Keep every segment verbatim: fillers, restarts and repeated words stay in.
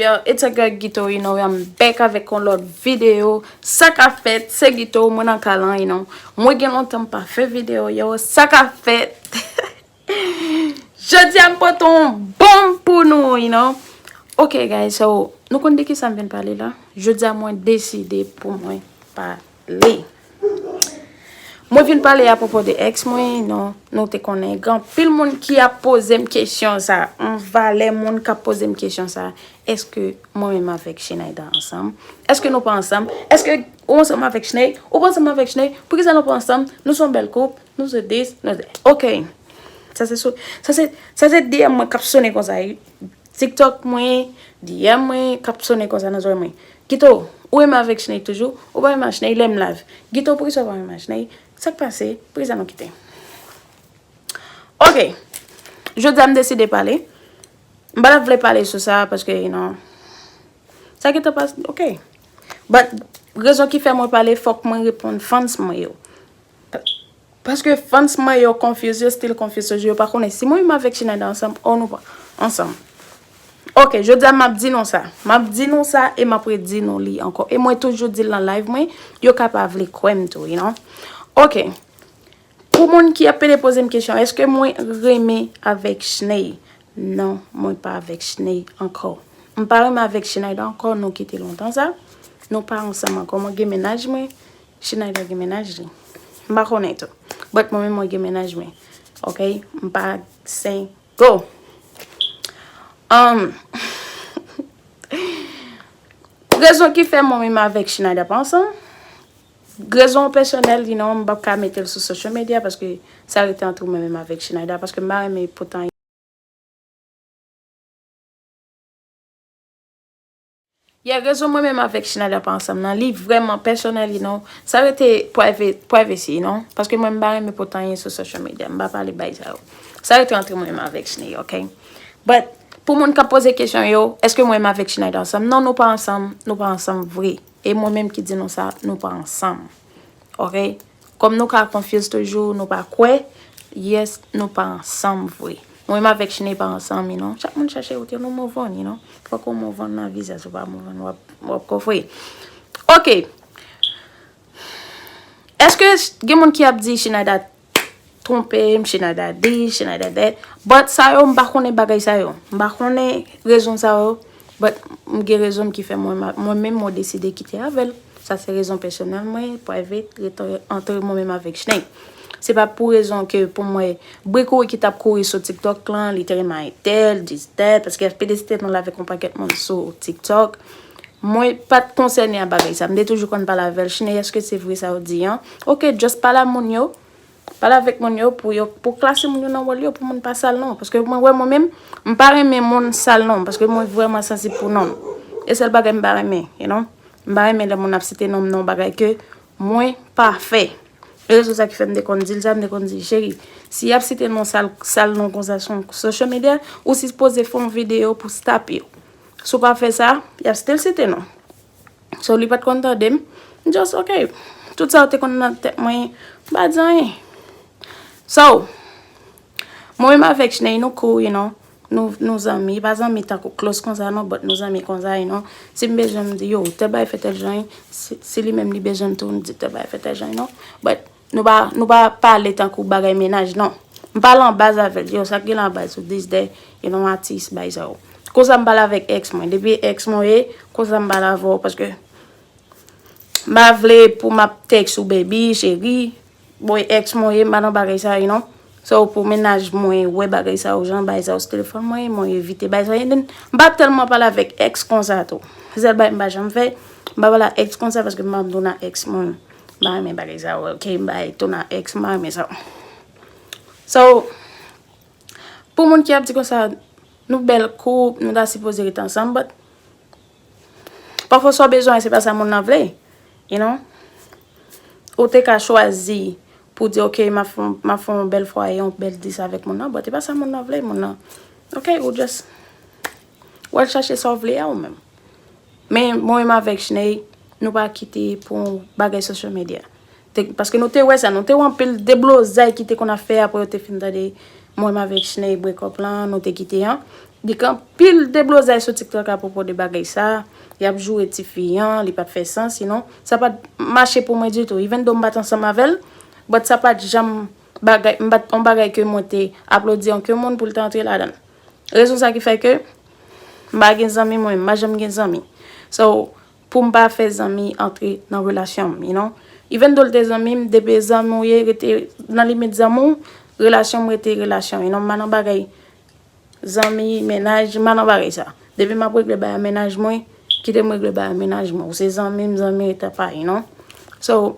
Yo, it's a girl Gito, you know, I'm back avèk yon lòt videyo. Sa k ap fèt, se Gito, mwen nan kay lan, you know. Mwen gen lontan m pa fè videyo, yo, sa k ap fèt. Jodi a m pote yon bonm pou nou, you know. Ok, guys, so, nou konn de ki sa m vin pale la? Jodi a mwen deside pou mwen pale. Mwen vin pale apwopo de ex mwen, non, nou te konnen. Gen anpil moun ki ap poze m kesyon sa. Yon valè moun k ap poze m kesyon sa. Èske mwen menm avèk Shinayda ansanm? Èske nou pa ansanm? Èske ou ansanm avèk Shinay? Ou pa ansanm avèk Shinay? Poukisa nou pa ansanm? Nou se yon bèl koup, nou se dis, nou se, ok. Sa se sou, sa se, sa se D M mwen k ap sonnen konsa. TikTok mwen, D M mwen, k ap sonnen konsa nan zòrèy mwen. Gito, ou renmen avèk Shinay toujou? Ou pa renmen ak Shinay? Lè m live. Gito, poukisa ou pa renmen ak Shinay? Sa k pase? Poukisa nou kite? Ok. Jodi a m deside pale. M pa t ap vle pale sou sa paske, you know, sa gentan pase, ok. But, rezon ki fè mwen pale, fòk mwen reponn fans mwen yo. Pa-, paske fans mwen yo confuse, yo still confuse toujou, yo pa konnen si mwen menm avèk Shinayda ansanm, o nou pa ansanm. Ok, jodi a m ap di nou sa. M ap di nou sa e m ap redi nou li ankò. E mwen toujou di l nan live mwen, yo ka pa vle kwè m tou, you know. Ok. Pou moun ki ap pede poze m kesyon, èske mwen renmen avèk Shinay? Non, mwen pa avèk Shinay ankò. M pa renmen avèk Shinayda ankò, nou kite lontan sa. Nou pa ansanm ankò. Mwen gen mennaj mwen, Shinayda gen mennaj li. M pa konnen tou. But mwen menm mwen gen mennaj mwen. Ok? M pa single. Um, rezon ki fè mwen menm avèk Shinayda pa ansanm, rezon pèsonèl, you know, m p ap ka mete l sou social media paske sa rete antre mwen menm avèk Shinayda, paske m pa renmen potan Yeah, rezon mwen menm avèk Shinayda pa ansanm nan, li vrèman pèsonèl, you know. Sa rete private, privacy, you know. Paske mwen m pa renmen pote anyen sou social media, m pa pale bay sa yo. Sa rete antre mwen menm avèk Shinay, ok? But, pou moun k ap poze kesyon yo, èske mwen menm avèk Shinayda ansanm? Non, nou pa ansanm, nou pa ansanm vre. E mwen menm ki di nou sa, nou pa ansanm. Ok? Kòm nou ka confuse toujou, nou pa kwè, yes, nou pa ansanm vre. Mwen menm avèk Shinay pa ansanm, you know. Chak moun chache wout yo, nou move on, you know. Fòk ou move on nan vi sa, si w pa move on, w ap, w ap kofre. Ok. Èske gen moun ki ap di Shinayda twonpe m, Shinayda di, Shinayda dèt. But sa yo, m pa konnen bagay sa yo. M pa konnen rezon sa yo. But m gen rezon m ki fè mwen, mwen menm mwen deside kite avè l. Sa se rezon pèsonèl mwen, private, rete antre mwen menm avèk Shinay. Se pa pou rezon ke pou mwen, bri kouri ki t ap kouri sou TikTok lan, li te renmen entèl, dis tèl, paske y ap pede site non l avèk yon pakèt moun sou TikTok. Mwen pa t konsène a bagay sa. M te toujou konn pale avè l. Shinay, èske se vre sa w di an? Ok, just pale a moun yo. Pale avèk moun yo pou yo, pou klase moun yo nan wòl yo, pou moun pa sal non. Paske mwen wè mwen menm, m pa renmen moun sal non. Paske mwen vrèman sansib pou non m. E sèl bagay m pa renmen, you know. M pa renmen lè moun ap site non m nan yon bagay ke mwen pa fè. E se sa ki fè m te konn di l sa, m te konn di, cheri, si y ap site non sal, sal non konsa sou social media, ou sipoze fè yon videyo pou stop yo. Si w pa fè sa, y ap still site non. So, li pa t konn tande m. M just, ok. Tout sa yo te konn nan tèt mwen, m pa di anyen. So, mwen menm avèk Shinay, nou cool, you know. Nou, nou zanmi, pa zanmi tankou close konsa non, but nou zanmi konsa, you know. Si m bezwen m di, yo, tèl bagay fè tèl jan, si, si li menm li bezwen m tou, m di tèl bagay fè tèl jan, you know. But nou pa, nou pa pale tankou bagay mennaj, non. M pale an baz avè l, yo, sa k gen la baz ou dis de, you know, atis, bagay sa yo. Konsa m pale avèk ex mwen. Depi ex mwen ye, konsa m pale avè w, paske m pa vle pou m ap tèks ou baby, cheri. Bon, ex mwen ye, m pa nan bagay sa, you know. So, pou mennaj mwen wè bagay sa yo, jan bagay sa yo sou telefòn mwen, mwen evite bagay sa yo. And then, m pa tèlman pale avèk ex konsa tou. Se sèl bagay m pa janm fè, m pa pale ak ex konsa paske m pa vle tounen ak ex mwen. M pa renmen bagay sa yo, ok? M pa tounen ak ex, m pa renmen sa. So, pou moun ki ap di konsa, nou bèl koup, nou ta sipoze ret ansanm, but pafwa sa w bezwen, se pa sa moun nan vle, you know? Ou te ka chwazi pou di, ok, m ap fè, m ap fè yon bèl fwaye, yon bèl dis avèk moun nan, but se pa sa moun nan vle, moun nan. Ok, ou just, w al chache sa w vle a ou menm. Men mwen menm avèk Shinay, nou pa kite pou bagay social media. Te, paske nou te wè sa, nou te wè anpil deblozay ki te konn ap fè apre yo te fin tande mwen menm avèk Shinay break up lan, nou te kite an. Li gen anpil deblozay sou TikTok apwopo de bagay sa. Y ap joure tifi an, li pa t fè sans, sinon sa pa t mache pou mwen ditou. Even though m pa t ansanm avè l, but sa pa t janm bagay, m pa t yon bagay ke mwen te aplodi ankenn moun pou l te antre ladan l. Rezon sa ki fè ke m pa gen zanmi mwen, m pa janm gen zanmi. So, pou m pa fè zanmi antre nan relasyon m, you know. Even though l te zanmi m, depi zanmi w ye, rete nan limit zanmi w, relasyon m rete relasyon, you know. M pa nan bagay zanmi, mennaj, m pa nan bagay sa. Depi m ap regle bagay mennaj mwen, kite m regle bagay mennaj mwen. Ou se zanmi m, zanmi rete pa, you know. So,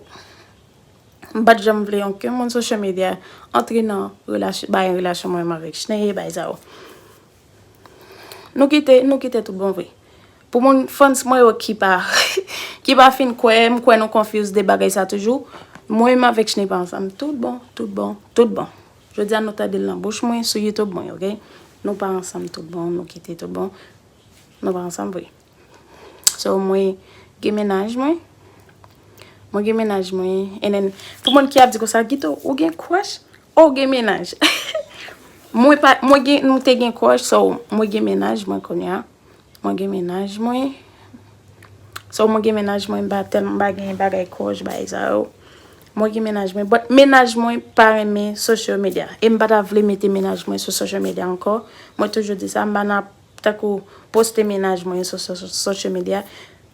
m pa t janm vle ankenn moun social media antre nan relasyon, bagay relasyon mwen avèk Chneye, bagay sa yo. Nou kite, nou kite tout bon vre. Pou moun fans mwen yo ki pa, ki pa fin kwè, m kwè nou confuse de bagay sa toujou. Mwen menm avèk Chneye pa ansanm. Tout bon, tout bon, tout bon. Jodi a nou tande l nan bouch mwen, sou YouTube mwen, ok? Nou pa ansanm tout bon, nou kite tout bon. Nou pa ansanm vre. So, mwen gen mennaj mwen. Mwen gen mennaj mwen. And then, pou moun ki ap di konsa, Guito, ou gen crush? Ou gen mennaj? Mwen pa, mwen gen, nou te gen crush, so, mwen gen mennaj mwen kounye a. Mwen gen mennaj mwen. So, mwen gen mennaj mwen, m pa tèlman, m pa gen bagay crush, bagay sa yo. Mwen gen mennaj mwen, but mennaj mwen pa renmen social media. E m pa ta vle mete mennaj mwen sou social media ankò. Mwen toujou di sa, m pa nan tankou poste mennaj mwen sou, sou, sou social media,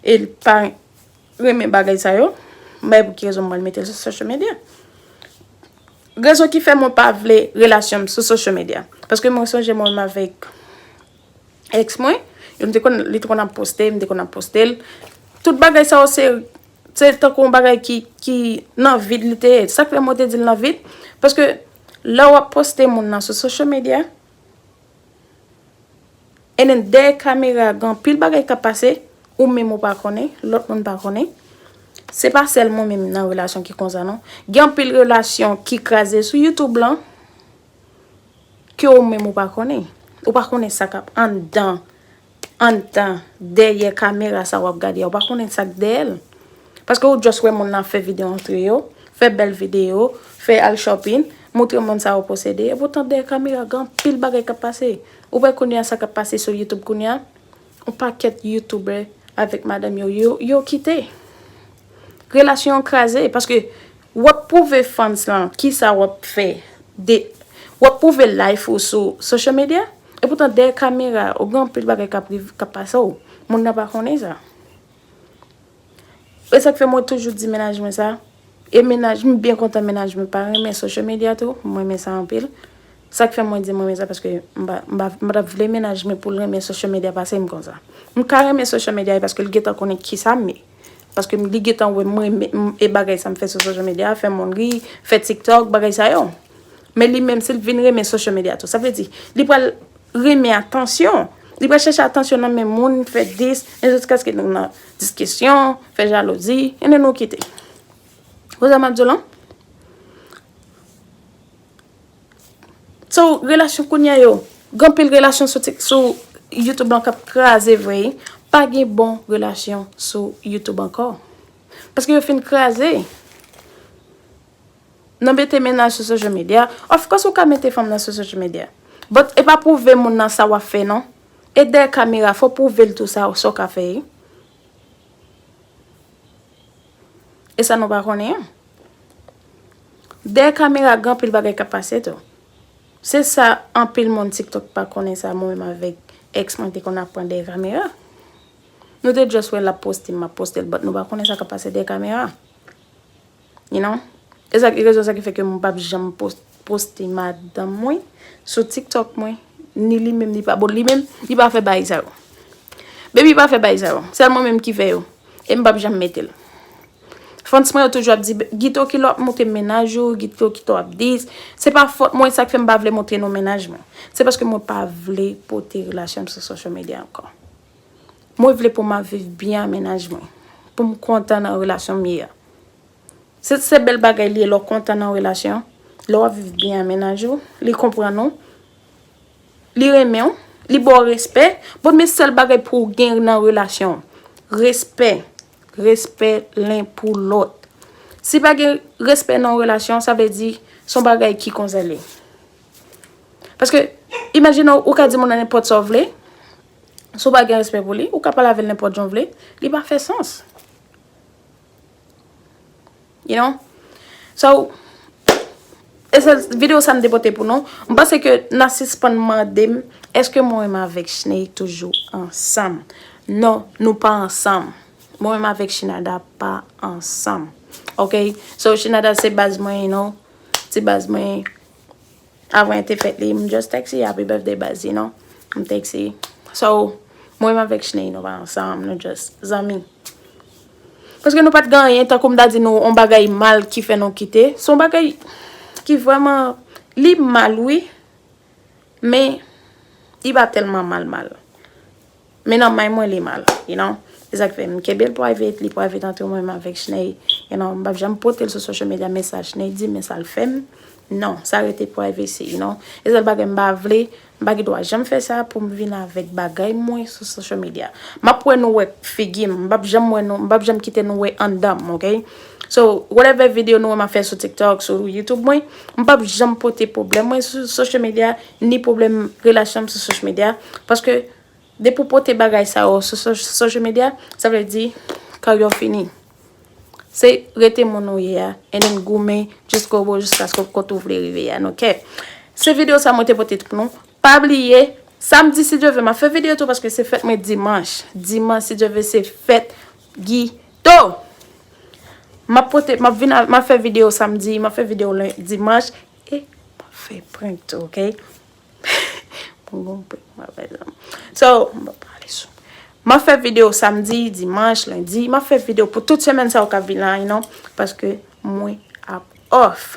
e l pa renmen bagay sa yo, m pa wè pou ki rezon m pral mete l sou social media. Rezon ki fè mwen pa vle relasyon m sou social media, paske mwen sonje mwen menm avèk ex mwen, yo m te konn, li te konn ap poste, m te konn ap poste l. Tout bagay sa yo se, se tankou yon bagay ki, ki nan vid li te ye. Sa k fè mwen te di l nan vid, paske lè w ap poste moun nan sou social media, And then, dèyè kamera, gen anpil bagay k ap pase, ou menm ou pa konnen, lòt moun pa konnen. Se pa sèl mwen menm nan relasyon ki konsa, non. Gen anpil relasyon ki kraze sou YouTube lan, ke ou menm ou pa konnen. Ou pa konnen sa k ap anndan, anndan, dèyè kamera sa w ap gade a. Ou pa konnen sa k dèyè l. Paske ou just wè moun nan fè videyo antre yo, fè bèl videyo, fè al shopping, moutre moun sa yo posede. Epoutan dèyè kamera, gen anpil bagay k ap pase. Ou wè kounye a sa k ap pase sou YouTube kounye a? Yon pakèt YouTuber avèk madanm yo, yo, yo kite. Relasyon an kraze, paske w ap pwouve fans lan kisa w ap fè. De, w ap pwouve life ou sou social media, epoutan dèyè kamera, ou gen anpil bagay k ap riv-, k ap pase w. Moun nan pa konnen sa. E sa k fè mwen toujou di mennaj mwen sa. E mennaj, m byen kontan mennaj mwen pa renmen social media tou. Mwen renmen sa anpil. Sa k fè mwen di mwen renmen sa, paske m pa, m pa, m pa t ap vle mennaj mwen pou l renmen social media pase m konsa. M ka renmen social media paske l gentan konnen kisa m ye. Paske m, li gentan wè mwen renmen, m, e bagay sa m fè sou social media, fè moun ri, fè TikTok, bagay sa yo. Men li menm, si l vin renmen social media tou, sa vle di, li pral renmen atansyon. Li pral chèche atansyon nan men moun, fè dis, men jiskaske nou nan diskisyon, fè jalouzi, e nou kite. Ou sa m ap di w lan? So, relasyon kounye a yo, gen anpil relasyon sou Tik-, sou YouTube lan k ap kraze vre. Pa gen bon relasyon sou YouTube ankò. Paske yo fin kraze. Nan mete mennaj sou social media. Of course, ou ka mete fanm nan sou social media. But e pa pwouve moun nan sa w ap fè, non. E dèyè kamera, fò w pwouve l tou sa, sa w ka fè. E sa nou pa konnen an. Dèyè kamera, gen anpil bagay k ap pase tou. Se sa, anpil moun TikTok pa konnen sa, mwen menm avèk ex mwen te konn ap pran dèyè kamera. Nou te just wè l ap poste, m ap poste l, but nou pa konnen sa k ap pase dèyè kamera. You know? E sa, e rezon sa ki fè ke m p ap janm pos-, poste madanm mwen sou TikTok mwen. Ni li menm, li pa, bon, li menm, li pa fè bagay sa yo. Baby pa fè bagay sa yo. Sèl mwen menm ki fè yo. E m p ap janm mete l. Fans mwen yo toujou ap di, "Guito, kilè w ap montre mennaj ou, Guito, kilè w ap dis." Se pa fòt mwen, sa k fè m pa vle montre nou mennaj mwen. Se paske mwen pa vle pote relasyon m sou social media ankò. Mwen vle pou m ap viv byen ak mennaj mwen. Pou m kontan nan relasyon m ye a. Se, se bèl bagay li ye lè w kontan nan relasyon, lè w ap viv byen ak mennaj ou, li konprann ou, li renmen w, li ba w respè. Bon, men sèl bagay pou w gen nan relasyon, respè. Respè len pou lòt. Si pa gen respè nan yon relasyon, sa vle di se yon bagay ki konsa l ye. Paske, imajine w, ou ka di moun nan nenpòt sa w vle, Si w pa gen respè pou li, ou ka pale avè l nenpòt jan w vle, li pa fè sans. You know? So, e sèl videyo sa m te pote pou nou. M panse ke n a sispann mande m, èske mwen menm avèk Chney toujou ansanm? Non, nou pa ansanm. Mwen menm avèk Shinada pa ansanm. Ok? So, Shinada se baz mwen, you know? Ti baz mwen. Avan te fèt li, m just text li, happy birthday baz, you know? M text li. So, mwen menm avèk Chney, nou pa ansanm, nou just zanmi. Paske nou pa t gen anyen, tankou m ta di nou, on bagay mal ki fè nou kite. Se on bagay ki vrèman, li mal, wi. Men, li pa tèlman mal, mal. Men nan may mwen, li mal, you know? Se sa k fè m kenbe l private, li private ant mwen menm avèk Chney, you know? M p ap janm pote l sou social media, men sa Chney di, men sa l fè m. Non, sa rete privacy, you know? E sèl bagay m pa vle, m pa gen dwa janm fè sa pou m vin avèk bagay mwen sou social media. M ap wè nou wè figi m, m p ap janm wè nou, m p ap janm kite nou wè anndan m, ok? So, whatever videyo nou wè m ap fè sou TikTok, sou YouTube mwen, m p ap janm pote pwoblèm mwen sou social media, ni pwoblèm relasyon m sou social media, paske depi w pote bagay sa yo sou so-, social media, sa vle di karyè w fini. Se rete moun ou ye a, and then goumen jiska o bo, jiskaske w kot ou vle rive a, ok? Se videyo sa mwen te pote pou nou. Pa bliye, samdi, si Dye vle, m ap fè videyo tou, paske se fèt mwen dimanch. Dimanch, si Dye vle, se fèt Guito. M ap pote, m ap vin a, m ap fè videyo samdi, m ap fè videyo len-, dimanch, e m ap fè prank tou, ok? Mwen gon prank m ap fè zanmi. So, m ap pale sou. M ap fè videyo samdi, dimanch, lendi. M ap fè videyo pou tout semèn sa yo k ap vin la, you know, paske mwen ap off.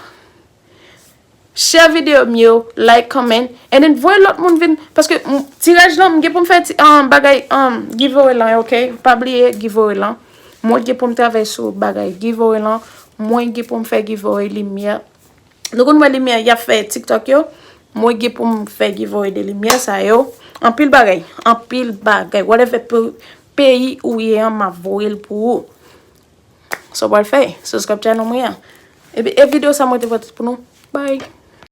Share videyo m yo, like, comment, and then voye lòt moun vin, paske m, tiraj lan, m gen pou m fè ti, um, bagay, um, giveaway lan, ok? Pa bliye giveaway lan. Mwen gen pou m travay sou bagay giveaway lan. Mwen gen pou m fè giveaway limyè. Nou konn wè limyè y ap fè TikTok yo. Mwen gen pou m fè giveaway de limyè sa yo. Anpil bagay. Anpil bagay. Whatever pe-, peyi ou ye an, m ap voye l pou ou. Sa w pral fè? Subscribe channel mwen an. Epi, e videyo sa mwen te pote pou nou. Bye.